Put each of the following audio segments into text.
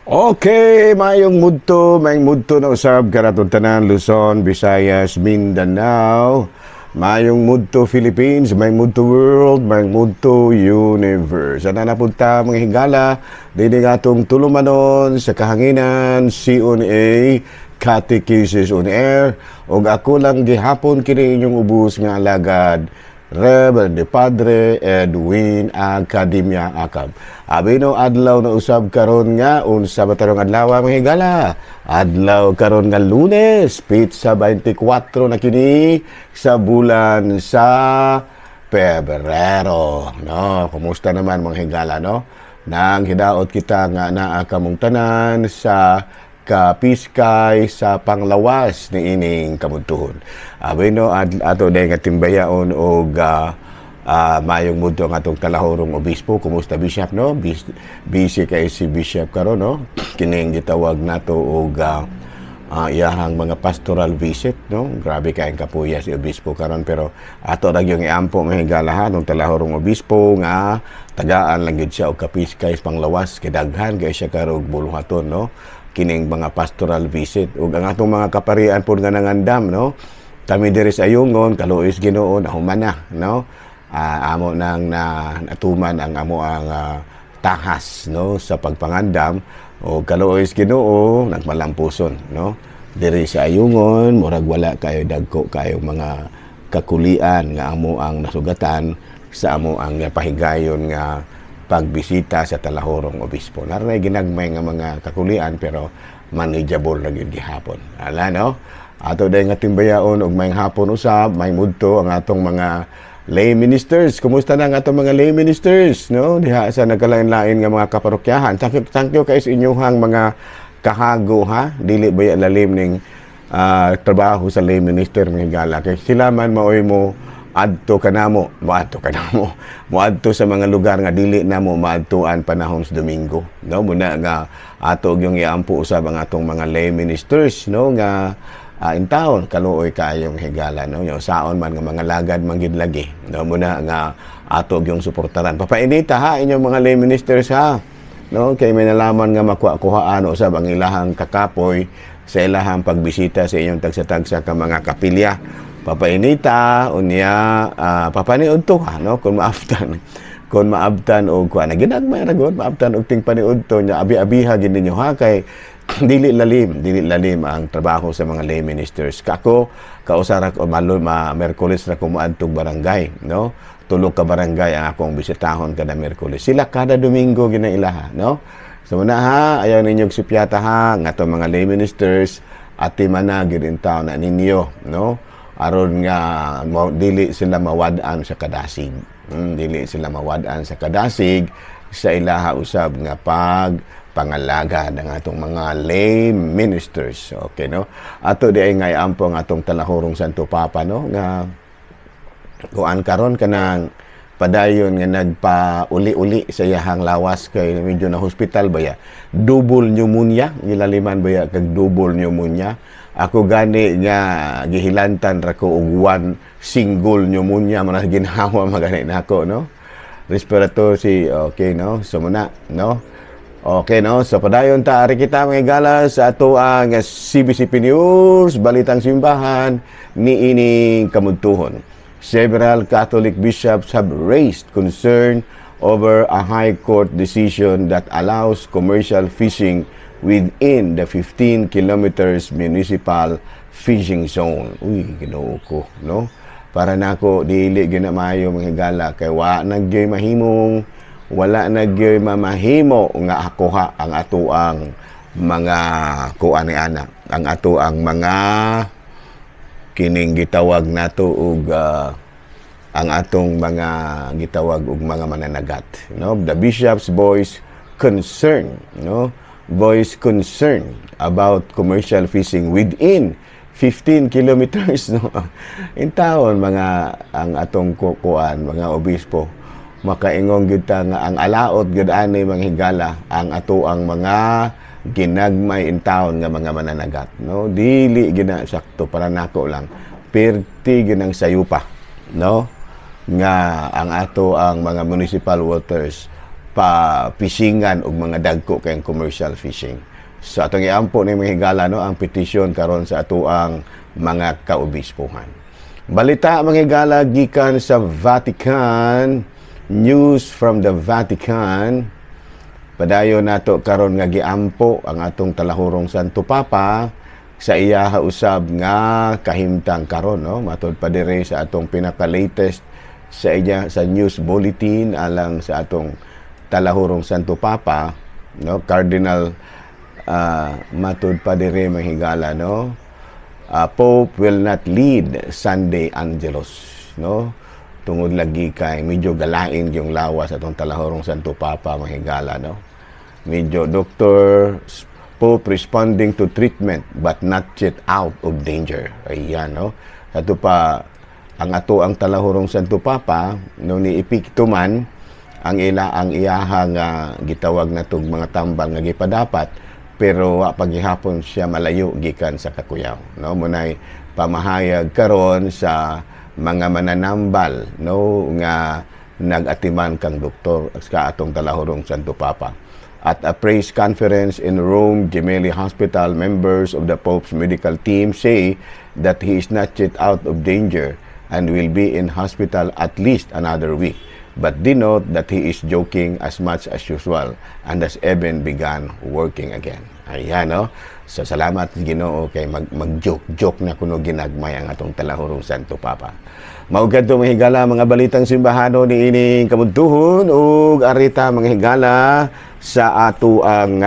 Okay, mayong mudto na usab kanatong tanan, Luzon, Visayas, Mindanao. Mayong mudto Philippines, mayong mudto world, mayong mudto universe. Ana na punta, mga higala, dini nga atong tulumanon sa kahanginan, CONA, Catechesis on Air, ug ako lang gihapon kini inyong ubos nga alagad, Reverend Padre Edwin Academia Acab. Abi no, adlaw na usab karon nga unsa ba tarong adlaw, mga higala? Adlaw karon nga Lunes, petsa 24 na kini sa bulan sa Pebrero. No, kumusta naman, mga higala, no? Nang hidaot kita nga naa kamong tanan sa kapiskay sa panglawas ni ining kamudtuhon. Abi no, ato day nga timbayaon og mayong mudto ang atong talahorong obispo. Kumusta, Bishop, no? Busy kay si Bishop karon, no? Kining gitawag nato og iyahang mga pastoral visit, no? Grabe kay kapuya si obispo karon, pero ato ra gyud iampo, mga higala, ha, nung talahorong obispo nga tagaan lang gyud siya og kapiskay sa panglawas kay daghan kay siya karog buluhaton, no? Kining mga pastoral visit ug ang atong mga kaparian pod nga nangandam, no? Kami diri sa Ayungon, kaluoy Ginoo, nahuman na, no? Amo nang na natuman ang amo ang tahas, no, sa pagpangandam o kaluoy Ginoo nagmalampuson, no? Diri sa Ayungon, murag wala kayo dagko kayo mga kakulian nga amo ang nasugatan sa amo ang pahigayon nga pagbisita sa talahorong obispo. Naranay ginagmay nga mga kakulian, pero manageable na gyud gihapon. Ala, no? Ato day nga timbayaon og may hapon usab, may mudto ang atong mga lay ministers. Kumusta na ang atong mga lay ministers, no? Diha sa nagkalain-lain nga mga kaparokyahan. Thank you kay sa inyuhang mga kahago, ha. Dili ba lalim ning trabaho sa lay minister, mga higala? Kay sila man maoy mo adto kanamo, moadto kanamo, moadto sa mga lugar nga dili namo maadtuan panahon sa Domingo, no? Muna nga ato yung iampo usab ang atong mga lay ministers, no, nga in town kaluoy kaayong higala, no? Yung saon man nga mga lagad man gid lagi, no? Muna nga ato yung suportaran. Papainita ha inyong mga lay ministers, ha, no? Kay may nalaman nga makuha-kuhaan usab ang ilahang kakapoy sa ilahang pagbisita sa inyong tagsa-tagsa ka mga kapilya. Papainita unya, papaniud to ha, no, kung maabtan og kuan na ginagmay ra gud, maabtan og tingpaniud to nya, abi-abiha gid ninyo, ha, kay dili lalim ang trabaho sa mga lay ministers. Kako kausara ko malo ma Merkules ra ko moadtog barangay, no? Tulo ka barangay ang akong bisitahon kada Merkules. Sila kada Domingo ginailaha, no? So muna ha, ayaw ninyo sipyata ha nga to mga lay ministers, ati mana gid in town na ninyo, no? Aron nga dili sila mawad-an sa kadasig. Dili sila mawad-an sa kadasig sa ilaha usab nga pag pangalaga ng atong mga lay ministers. Okay, no? Ato di ay nga iampo ang atong talahurong Santo Papa, no, nga kuan karon kanang padayon nga nagpa-uli-uli sa iyahang lawas kay medyo na hospital baya. Double pneumonia, gilaliman baya kag double pneumonia. Ako gani nga gihilantan ra ko og one single pneumonia man, ginhawa magani nako, no? Respiratory si okay, no? So muna, no? Okay, no? So padayon ta, ari kita, mga higala, sa ato ang CBCP News, Balitang Simbahan niining kamudtuhon. Several Catholic bishops have raised concern over a high court decision that allows commercial fishing within the 15 kilometers municipal fishing zone. Uy, Ginoo ko, no? Para nako dili ginamayo, mga higala, kay wa nagyoy mahimong wala nagyoy mamahimo nga akuha ang atoang mga kuan ni ana, ang atoang mga kining gitawag nato og ang atong mga gitawag og mga mananagat, no? The bishops voice concern, no, voice concern about commercial fishing within 15 kilometers, no? In taon mga ang atong kuan mga obispo, makaingong gyud ta nga ang alaot gyud ani, mga higala, ang ato ang mga ginagmay in taon nga mga mananagat, no? Dili gina sakto para nako lang, perti ginang sayupa, no, nga ang ato ang mga municipal waters. pa fishingan og mga dagko kayong commercial fishing. So atong iampo ni, mga higala, no, ang petisyon karon sa atoang mga kaobispuhan. Balita, mga higala, gikan sa Vatican, news from the Vatican. Padayon nato karon nga giampo ang atong talahurong Santo Papa sa iya usab nga kahimtang karon, no? Matud pa diri sa atong pinaka latest sa iya sa news bulletin alang sa atong talahurong Santo Papa, no, Cardinal, matud pa diri, mga higala, no, Pope will not lead Sunday Angelus, no, tungod lagi kay medyo galain yung lawas atong talahurong Santo Papa, mga higala, no? Medyo doctor Pope responding to treatment but not yet out of danger. Ayan, no? Ato pa ang ato ang talahurong Santo Papa, no, ni epekto man ang ila ang iyaha nga gitawag na tug mga tambal nga gipadapat, pero wa paghihapon siya malayo gikan sa kakuyaw, no? Munay pamahayag karon sa mga mananambal, no, nga nag-atiman kang doktor sa atong talahurong Santo Papa. At a press conference in Rome Gemelli Hospital, members of the Pope's medical team say that he is not yet out of danger and will be in hospital at least another week, but denote that he is joking as much as usual and has even begun working again. Ayan, no? So, salamat Ginoo kay mag-joke-joke na kuno ginagmay ang atong talahurong Santo Papa. Mao kadto, mga higala, mga balitang simbahano ni ining kabuntuhon ug arita, mga higala, sa ato ang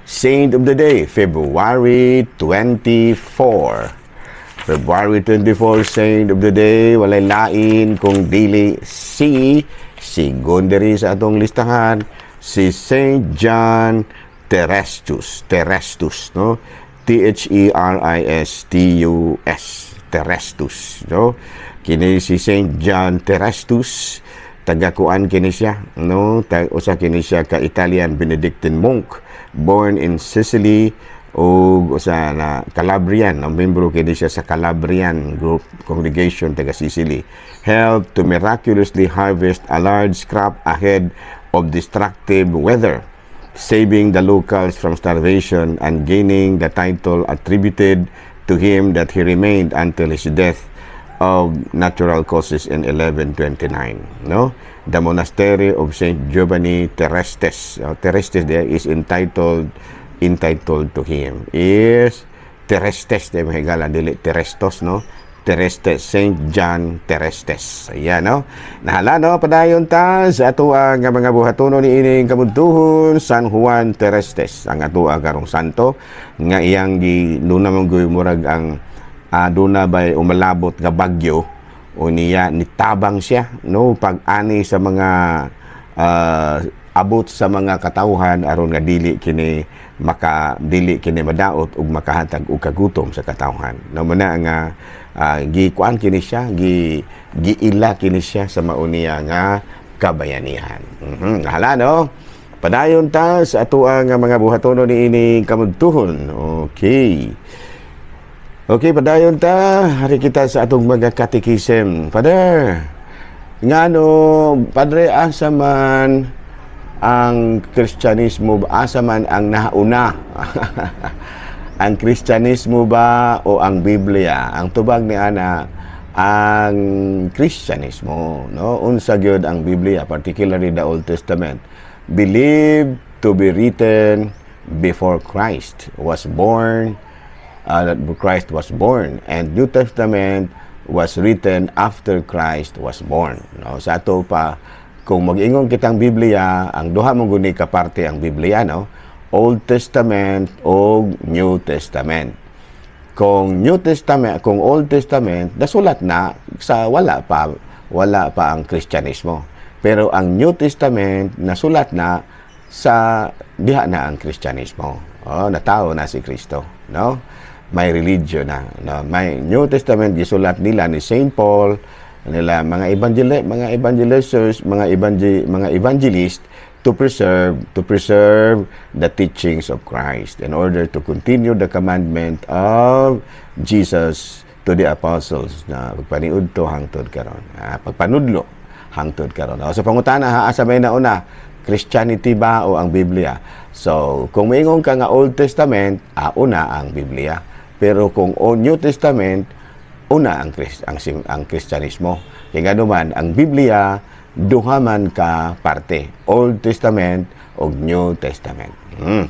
Saint of the Day, February 24. February 24, Saint of the Day, walay lain kung dili si sigon diri sa atong listahan, si Saint John Therestus, Therestus, no? Theristus, Therestus, no? Kini si Saint John Therestus, tagakuan kini siya, no? Usa kini siya ka Italian Benedictine monk, born in Sicily o usa na Calabrian, ang membro kini siya sa Calabrian group congregation taga Sicily, helped to miraculously harvest a large crop ahead of destructive weather, saving the locals from starvation and gaining the title attributed to him that he remained until his death of natural causes in 1129, no? The monastery of Saint Giovanni Terestes, Terestes there is entitled to him. Is Terestes de, mga higala, dili Terestos, no? Terestes, Saint John Terestes. Ayan, no? Nahala, no? Padayon ta sa ato ang mga buhatono ni ining kabuntuhon. San Juan Terestes ang ato karong santo nga iyang gi duna man gyud murag ang duna bay umalabot nga bagyo o niya nitabang siya, no, pag-ani sa mga abot sa mga katawhan aron nga dili kini madaot ug makahatag og kagutom sa katawhan, no? Muna nga gikuan kini siya, giila kini siya sa mauniya nga kabayanihan. Hala, no? Padayon ta sa ato ang mga buhatono ni ini kamudtuhon. Okay, padayon ta. Hari kita sa atong mga katikisem. Father, ngano, Padre, asa man ang Kristyanismo, asa man ang nauna? Ang Kristyanismo ba o ang Biblia? Ang tubag ni ana, ang Kristyanismo, no? Unsa gyud ang Biblia, particularly the Old Testament, believed to be written before Christ was born, that Christ was born, and New Testament was written after Christ was born, no? Sa ato pa, kung mag-ingon kitang Biblia, ang duha mong guni ka parte ang Biblia, no? Old Testament o New Testament. Kung New Testament, kung Old Testament, nasulat na sa wala pa ang Kristyanismo. Pero ang New Testament, nasulat na sa diha na ang Kristyanismo. Oh, natao na si Kristo, no? May religion na, no? May New Testament, gisulat nila ni Saint Paul, nila mga evangelizers, mga evangelist to preserve the teachings of Christ in order to continue the commandment of Jesus to the apostles na pagpaniudto hangtod karon. Pagpanudlo Hangtod karon. So pangutana ha, asa may nauna? Christianity ba o ang Biblia? So, kung moingon ka nga Old Testament, una ang Biblia. Pero kung o New Testament, una ang Kristyanismo. Kaya nga man, ang Biblia, duha man ka parte. Old Testament o New Testament.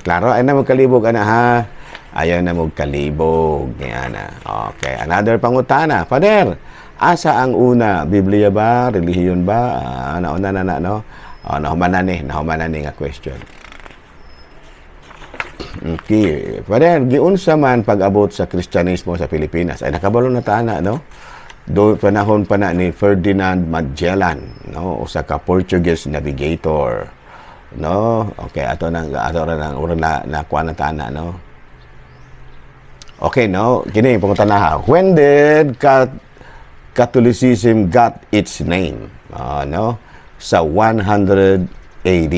Klaro, ayaw na magkalibog, ana ha. Ayaw na magkalibog. Yan na. Okay, another pangutana. Father, asa ang una? Biblia ba? Relihiyon ba? Nauna na na, no? Oh, nahuman na ni nga question. Okay. Father, giunsa man pag-abot sa Kristyanismo sa Pilipinas? Ay, nakabalo na ta ana, no? Do panahon pa na ni Ferdinand Magellan, no? Usa ka Portuguese navigator. No? Okay, ato ra nang ura na nakuha na ta ana, no? Okay, no? Kini pangutana ha. When did Catholicism got its name? No? Sa 100 AD.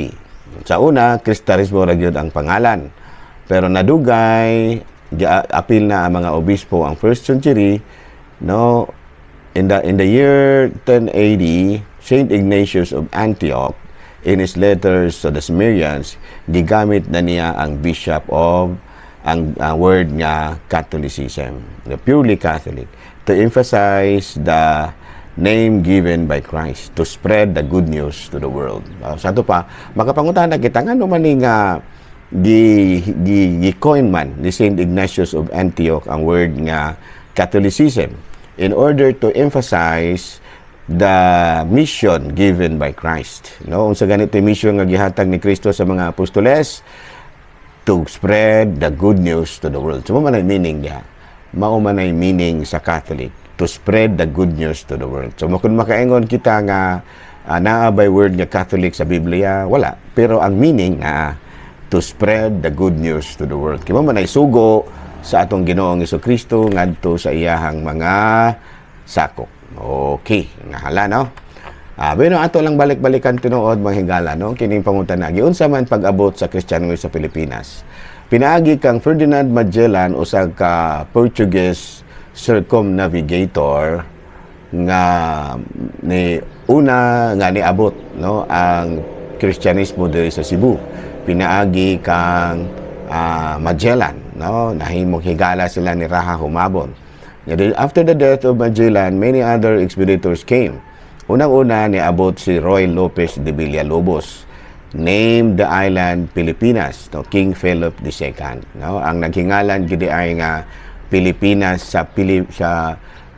Sa una, Kristanismo ra gyud ang pangalan. Pero nadugay, apil na ang mga obispo ang first century, no? In the year 1080, Saint Ignatius of Antioch, in his letters to the Smyrnians, gigamit na niya ang bishop of ang word nga Catholicism, the purely Catholic, to emphasize the name given by Christ to spread the good news to the world. Sa ato pa, makapangutana kita nga man ni nga gi coin man ni Saint Ignatius of Antioch ang word nga Catholicism in order to emphasize the mission given by Christ. No, unsa ganito mission nga gihatag ni Kristo sa mga apostoles? To spread the good news to the world. So, mao man ay meaning niya. Mao man ay meaning sa Catholic, to spread the good news to the world. So, kung makaingon kita nga naa bay word nga Catholic sa Biblia, wala. Pero ang meaning nga to spread the good news to the world. Kay mao man ay sugo sa atong Ginoong Kristo ngadto sa iyahang mga sakop. Okay, ngahala, no? Bueno, ato lang balik-balikan tinuod, mga higala, no? Kining pangutana, giunsa man pag-abot sa Kristiyano sa Pilipinas? Pinaagi kang Ferdinand Magellan, usa ka Portuguese circumnavigator nga ni una nga niabot, no, ang Kristyanismo diri sa Cebu. Pinaagi kang Magellan, no? Nahimong higala sila ni Raha Humabon. After the death of Magellan, many other expeditors came. Unang-una, niabot si Ruy Lopez de Villalobos, named the island Pilipinas, no, King Philip II, no? Ang naghingalan gid ay nga Pilipinas sa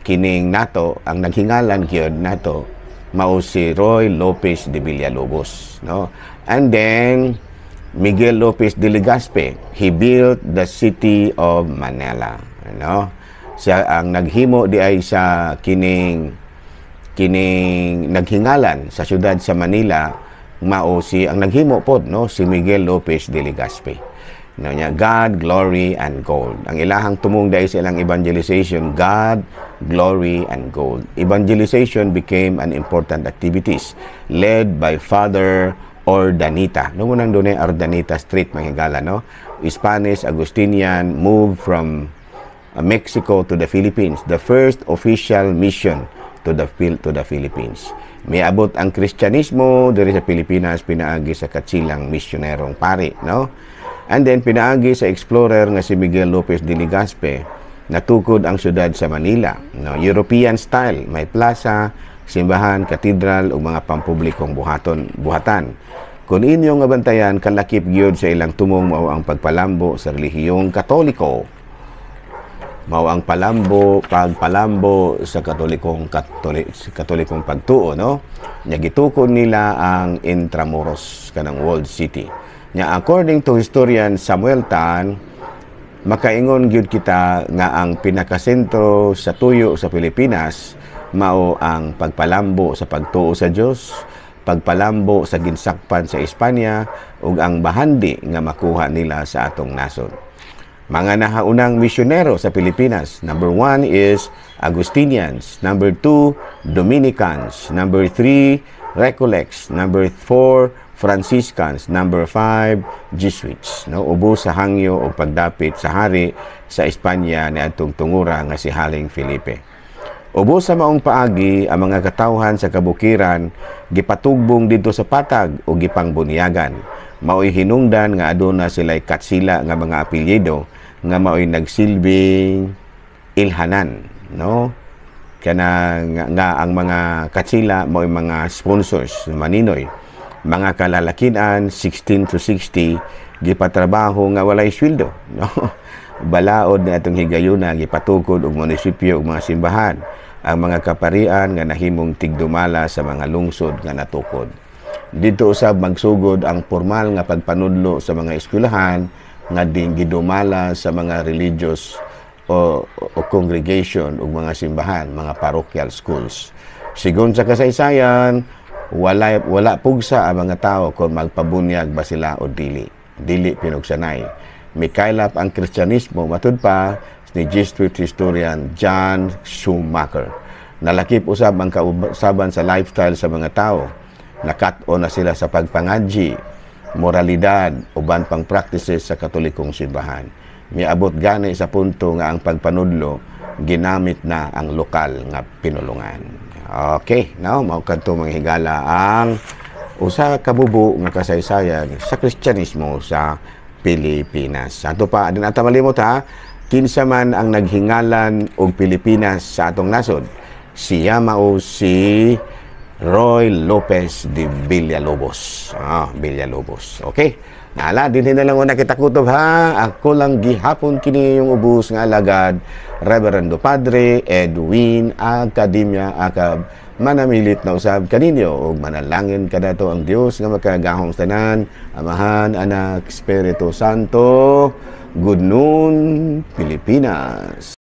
kining nato, ang naghingalan gyud nato mao si Ruy Lopez de Villalobos, no? And then Miguel Lopez de Legazpi, he built the city of Manila, no? Siya ang naghimo di ay sa kining kining naghingalan sa syudad sa Manila, mao si ang naghimo pod, no, si Miguel Lopez de Legazpi, no? Nya God, glory and gold ang ilahang tumong dahil sa ilang evangelization. God, glory and gold. Evangelization became an important activities led by Father Urdaneta, no? Nang dunay Urdaneta Street, mga higala, no? Spanish Agustinian moved from Mexico to the Philippines, the first official mission to the Philippines. Miabot ang Kristyanismo diri sa Pilipinas pinaagi sa katsilang misyonerong pari, no? And then pinaagi sa explorer nga si Miguel Lopez de Legazpi, natukod ang syudad sa Manila, no? European style, may plaza, simbahan, katedral ug mga pampublikong buhaton, buhatan. Kung inyong bantayan, kalakip gyud sa ilang tumong mao ang pagpalambo sa relihiyong Katoliko, mao ang pagpalambo sa Katolikong pagtuo, no? Nya gitukod nila ang Intramuros, kanang walled city. Nya according to historian Samuel Tan, makaingon gyud kita nga ang pinakasentro sa tuyo sa Pilipinas mao ang pagpalambo sa pagtuo sa Dios, pagpalambo sa ginsakpan sa Espanya ug ang bahandi nga makuha nila sa atong nasod. Mga nahaunang misyonero sa Pilipinas. Number one is Agustinians. Number two, Dominicans. Number three, Recollects. Number four, Franciscans. Number five, Jesuits. No, ubos sa hangyo o pagdapit sa hari sa Espanya ni atong tungura nga si Haring Felipe. Ubos sa maong paagi, ang mga katawhan sa kabukiran gipatugbong didto sa patag o gipangbunyagan. Maoy hinungdan nga aduna sila'y katsila nga mga apelyido nga maoy nagsilbing ilhanan, no? Kana nga ang mga katsila maoy mga sponsors, maninoy. Mga kalalakian 16 to 60 gipatrabaho nga walay sweldo, no? Balaod na atong higayuna, gipatukod og munisipyo ug mga simbahan ang mga kaparian nga nahimong tigdumala sa mga lungsod nga natukod. Dito usab magsugod ang formal nga pagpanudlo sa mga eskwelahan nga din gidumala sa mga religious o congregation ug mga simbahan, mga parochial schools. Sigon sa kasaysayan, wala pugsa ang mga tao kung magpabunyag ba sila o dili. Dili pinugsanay. Mikaylap ang Kristyanismo, matud pa ni Jesuit historian John Schumacher. Nalakip usab ang kausaban sa lifestyle sa mga tao. Nakat-o na sila sa pagpangadji, moralidad, uban pang practices sa Katolikong simbahan. Miabot gani sa punto nga ang pagpanudlo ginamit na ang lokal nga pinulungan. Okay, now mao kadto, mga higala, ang usa ka bubo nga kasaysayan sa Kristyanismo sa Pilipinas. Ato pa, din ata malimot ha, kinsa man ang naghingalan og Pilipinas sa atong nasod? Siya mao si Ruy Lopez de Villalobos. Ah, Villalobos. Okay. Naala, din na lang una kita kutob ha. Ako lang gihapon kini yung ubos nga alagad, Reverendo Padre Edwin Academia Acab. Manamilit na usab kaninyo ug manalangin kadato ang Dios nga makagagahom tanan, Amahan, Anak, Espiritu Santo. Good noon, Pilipinas.